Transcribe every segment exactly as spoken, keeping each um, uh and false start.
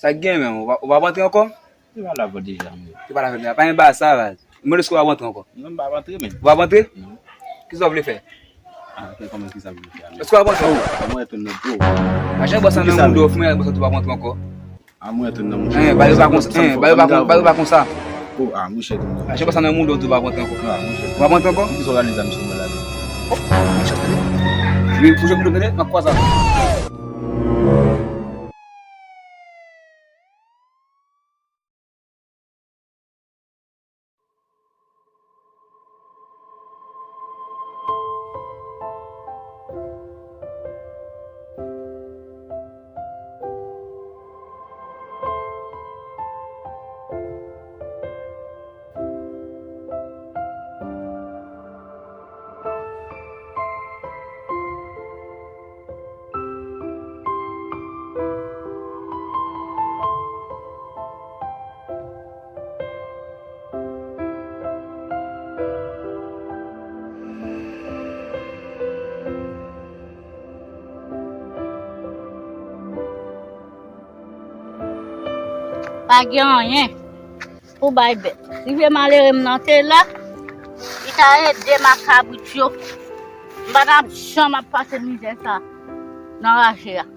Sa k gen menm, ou p ap, ou p ap antre ankò? Li pa la vò deja, men. Li pa la vò deja. Pa gen bagay sa, baz. Mwen, èske w ap antre ankò? Non, m p ap antre, men. Ou p ap antre? Non. Kisa w vle fè? Ah, ok, kòman kisa m vle fè a, men? Èske w ap antre? Oh, mwen retounen nan bro. Ajan bò sa nan moun do, frè, bò sa tou p ap antre ankò. Ah, mwen retounen nan mouche. Eh, ba yo pa konsa, eh, ba yo pa kon-, ba yo pa konsa. Oh, ah, mouche tou. Ajan bò sa nan moun do, tou p ap antre ankò. Ah, mouche. Ou p ap antre ankò? Kisa w gade zam sou mwen la, men? Oh, mouche, tande. Wi, mouche, tande, m ap kwaze avè w. Pa gen anyen pou bay bèt. Si vye malere m nan te la, li ta ede m ak kabrit yo. M pa t ap janm ap pase mizè sa nan raje a.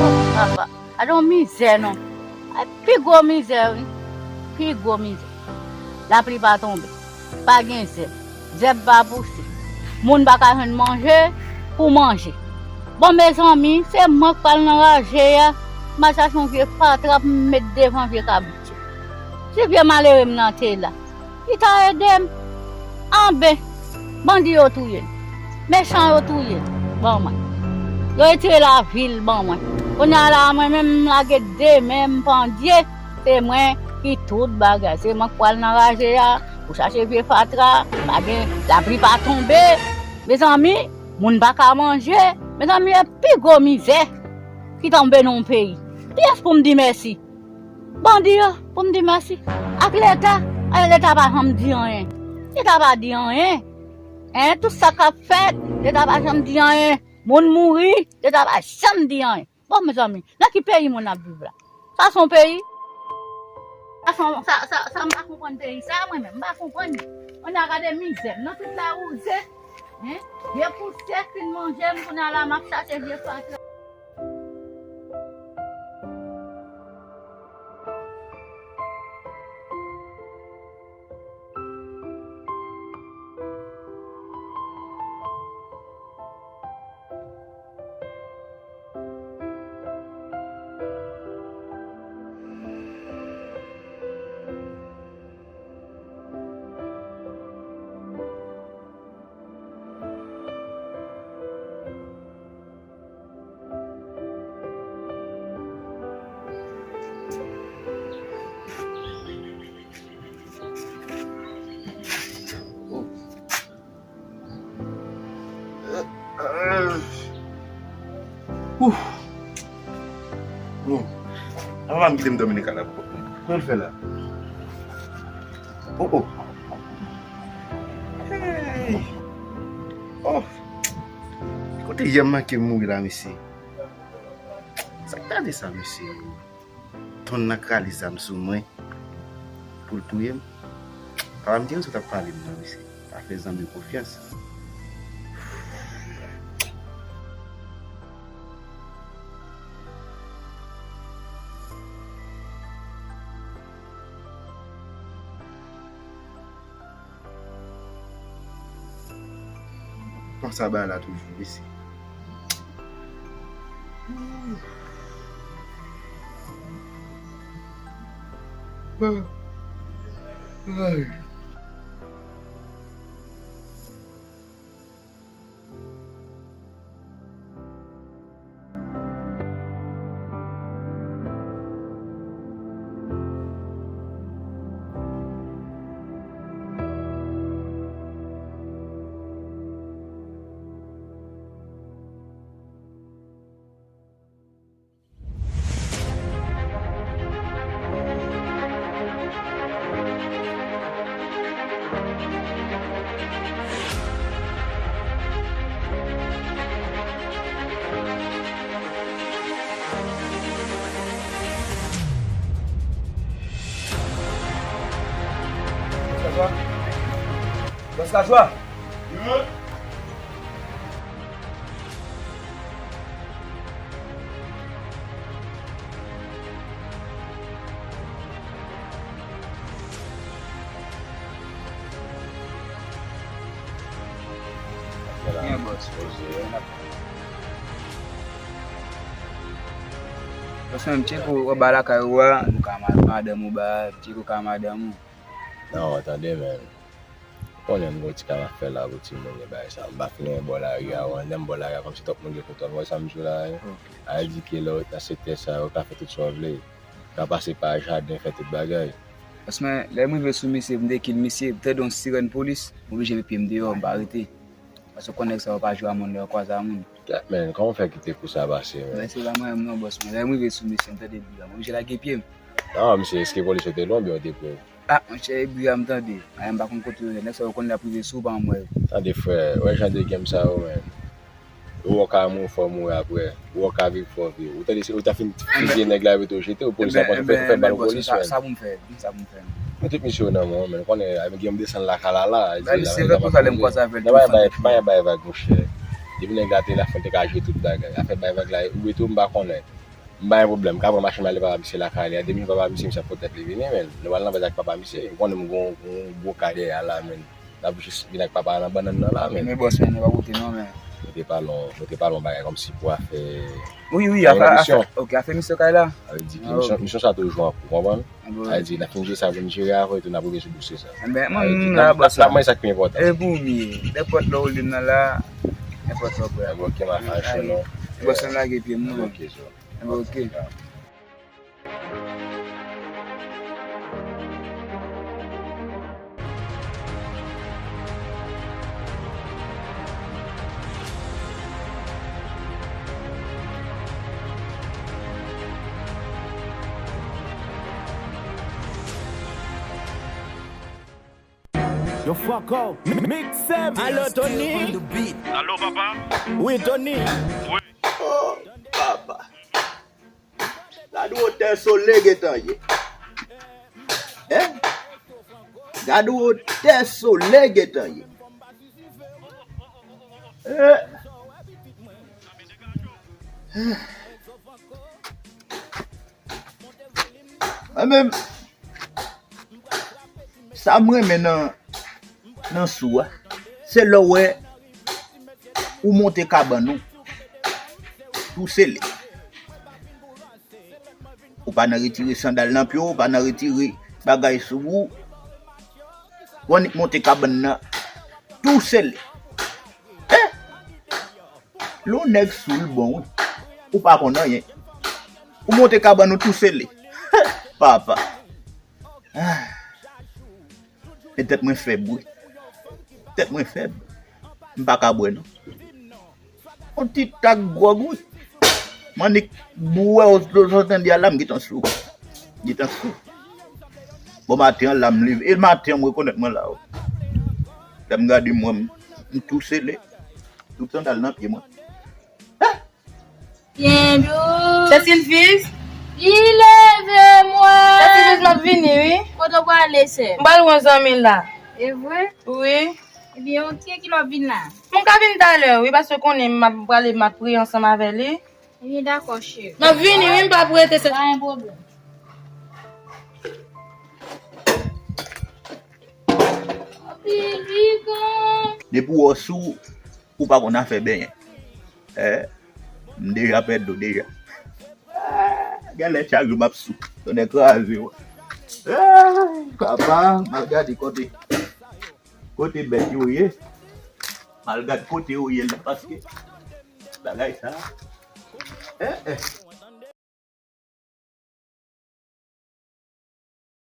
Oh, papa. Gade yon mizè non. Ay, pi gwo mizè wi. Pi gwo mizè. Lapli pa tonbe. Pa gen zèb. Zèb pa pouse. Moun pa ka jwenn manje pou manje. Bon, mezanmi, se mwen k pral nan raje a. M al chache yon vye fatra pou m met devan vye kabrit yo. Si vye malere m nan te la, li ta ede m. Anben, bandi yo touye l. Mechan yo touye l ban mwen. Yo retire lavi l ban mwen. Kounye a la, mwen menm, m lage de men m pandye. Se mwen ki tout bagay. Se mwen k pral nan raje a pou chache vye fatra. Pa gen, lapli pa tonbe. Mezanmi, moun pa ka manje. Mezanmi, e pi gwo mizè ki tonbe nan yon peyi. Kiyès pou m di mèsi? Bandi yo, pou m di mèsi. Ak Leta, eh, Leta pa janm di anyen. Leta pa di anyen. Hein, tout sa k ap fèt, Leta pa janm di anyen. Moun mouri, Leta pa janm di anyen. Bon, mezanmi, nan ki peyi moun ap viv la? Sa se yon peyi? Sa se yon, sa, sa, sa m pa konprann peyi sa, mwen menm, m pa konprann li. Kounye a gade mizè m, nan tout lawouze, hein? Vye pousyè fin manje m, kounye a la m ap chache vye fatra. Ouf. Bon. Papa m kite m dòmi nan kay la pou kont mwen. Kòman l fè la? Oh, oh. Hey. Oh. Kote yè m manke mouri la, mesye. Sa k ta di sa, mesye? Tonn nan krale zam sou mwen pou l touye m. Papa m te di w sa t ap pale m nan, mesye. Pa fè zanmi w konfyans. Panse a bagay la toujou, mesye. Ay. Bòs Lajwa. Byen, bòs. Bòs, menm tcheke w anba lakay ou a, nou ka ma-, madanm ou ba, tcheke w ka madanm ou. Non, tande, men. Ou konnen m gon ti ka m ap fè la pou timoun yo, bagay sa. M pa fin gen bò lari a, ou konnen m bò lari a, kòmsi twòp moun gen kontwòl. Ou wè sa m di w la, wi? Ok. A di ke lè w ret nan sektè sa yo, ou ka fè tout sa w vle. Ou ka pase pa jaden, fè tout bagay. Paske lè m rive sou misye, m dekil misye, m tande yon sirèn polis, m oblije met pye m deyò, m pa rete. Paske w konnen nèg sa yo pa jwe a moun lè yo kwaze a moun. Kèt, men, kòman w fè kite kou sa pase, men? Men se pa mwen menm non, bòs, men lè m rive sou misye, m tande bri a, m oblije lage pye m. Non, misye, èske polis yo te lwen oubyen yo te pre w? Ah, monchè, e bri a m tande. Ay, m pa konn kote yo ye. Nèg sa yo konn lè ap rive sou ou, pa anmwe yo. Tande, frè, wè jan de game sa yo, men. Ou wè w ka mouri, fò w mouri apre. Ou wè w ka viv, fò w viv. Ou tande, se ou ta fin fizye nèg la, epi tou jete, ou polis la pran, fè, fè bal polis, men. Sa pou m fè, sa pou m fè. Men tout misye yo nan men w, men. Konnen, ay, gen m desann lakay la, la. Bay misye vèt konsa, lè m kwaze avè l, nan bay, bay, bay, bay vag, monchè. Depi nèg la te la, fò l te ka jwe tout bagay. Afè bay vag la, ou tou, m pa konnen. M pa gen pwoblèm, m ka pran machin m ale papa misye lakay li a, depi papa misye, misye ap pote tèt li vini, men. Nou pral nan baz ak papa misye, m konnen m gon, gon gwo kay dèyè a la, men. N ap jis vin ak papa a nan bannann nan la, men. Men bòs, men, nou pa pote non, men. Nou te pale yon, nou te pale yon bagay kòmsi pou afè, wi, wi, afè, afè, ok, afè misye kay la. Sa vle di ke misyon, misyon sa toujou an kou, konprann? Sa vle di, n ap fin jere sa pou n jere, apre tou, n ap rive sou dosye sa. Enben, mwen, m la, bòs la. N ap manje sa k pi enpòtan. E pou m ye, nenpòt lè w li nan la, nenpòt lè w prè. Enben, ok, m a fache non. Bòs la lage pye m non. Ok, so. Ok. Yo fuck up, mix em. Alo, Tony. Alo, papa. Wi, Tony. Wi. Oh, papa. Gad wotè solèy gentan ye. Hein? Gad wotè solèy gentan ye. Eh. Mwen menm, sa m renmen nan, nan sou a, se lè w wè ou monte kabann ou, tou sele. Ou pa nan retire sandal nan pye w, ou pa nan retire bagay sou ou. W annik monte kabann nan, tou sele. Eh! Lè yon nèg sou l bon, wi. Ou pa konn anyen. Ou monte kabann ou tou sele. Papa. Ah. Men tèt mwen fèb, wi. Tèt mwen fèb. M pa ka bwè, non. Yon ti tak gwòg, wi. M annik bwè, w, w, w tande a la, m gentan sou. Gentan sou. Bon, maten an, la, m leve. E maten an, m rekonèt mwen la, wi. Lè m gade mwen, m, m tou sele. Tout sandal nan pye mwen. Ah! Byen dous. Se Silviz? Li leve mwen. Se Silviz, m ap vini, wi. Kote w prale, sè? M pral wè yon zanmi la. E vre? Wi. Ebyen, oke, kilè w ap vin la? Mwen ka vin talè, wi, paske w konnen m ap prale, m ap priye ansanm avè li. Ebyen, dakò, cheri. M ap vini, wi, m p ap rete, sè. Pa gen pwoblèm. Depi w wè sou, ou pa konn afè benyen. Eh, m deja pèdi w deja. Ah, gen lè chak jou m ap sou. Tonnè kraze w. Ah, papa, m al gade kote, kote bèt yo ye. M al gade kote yo ye la, paske bagay sa. Eh, eh.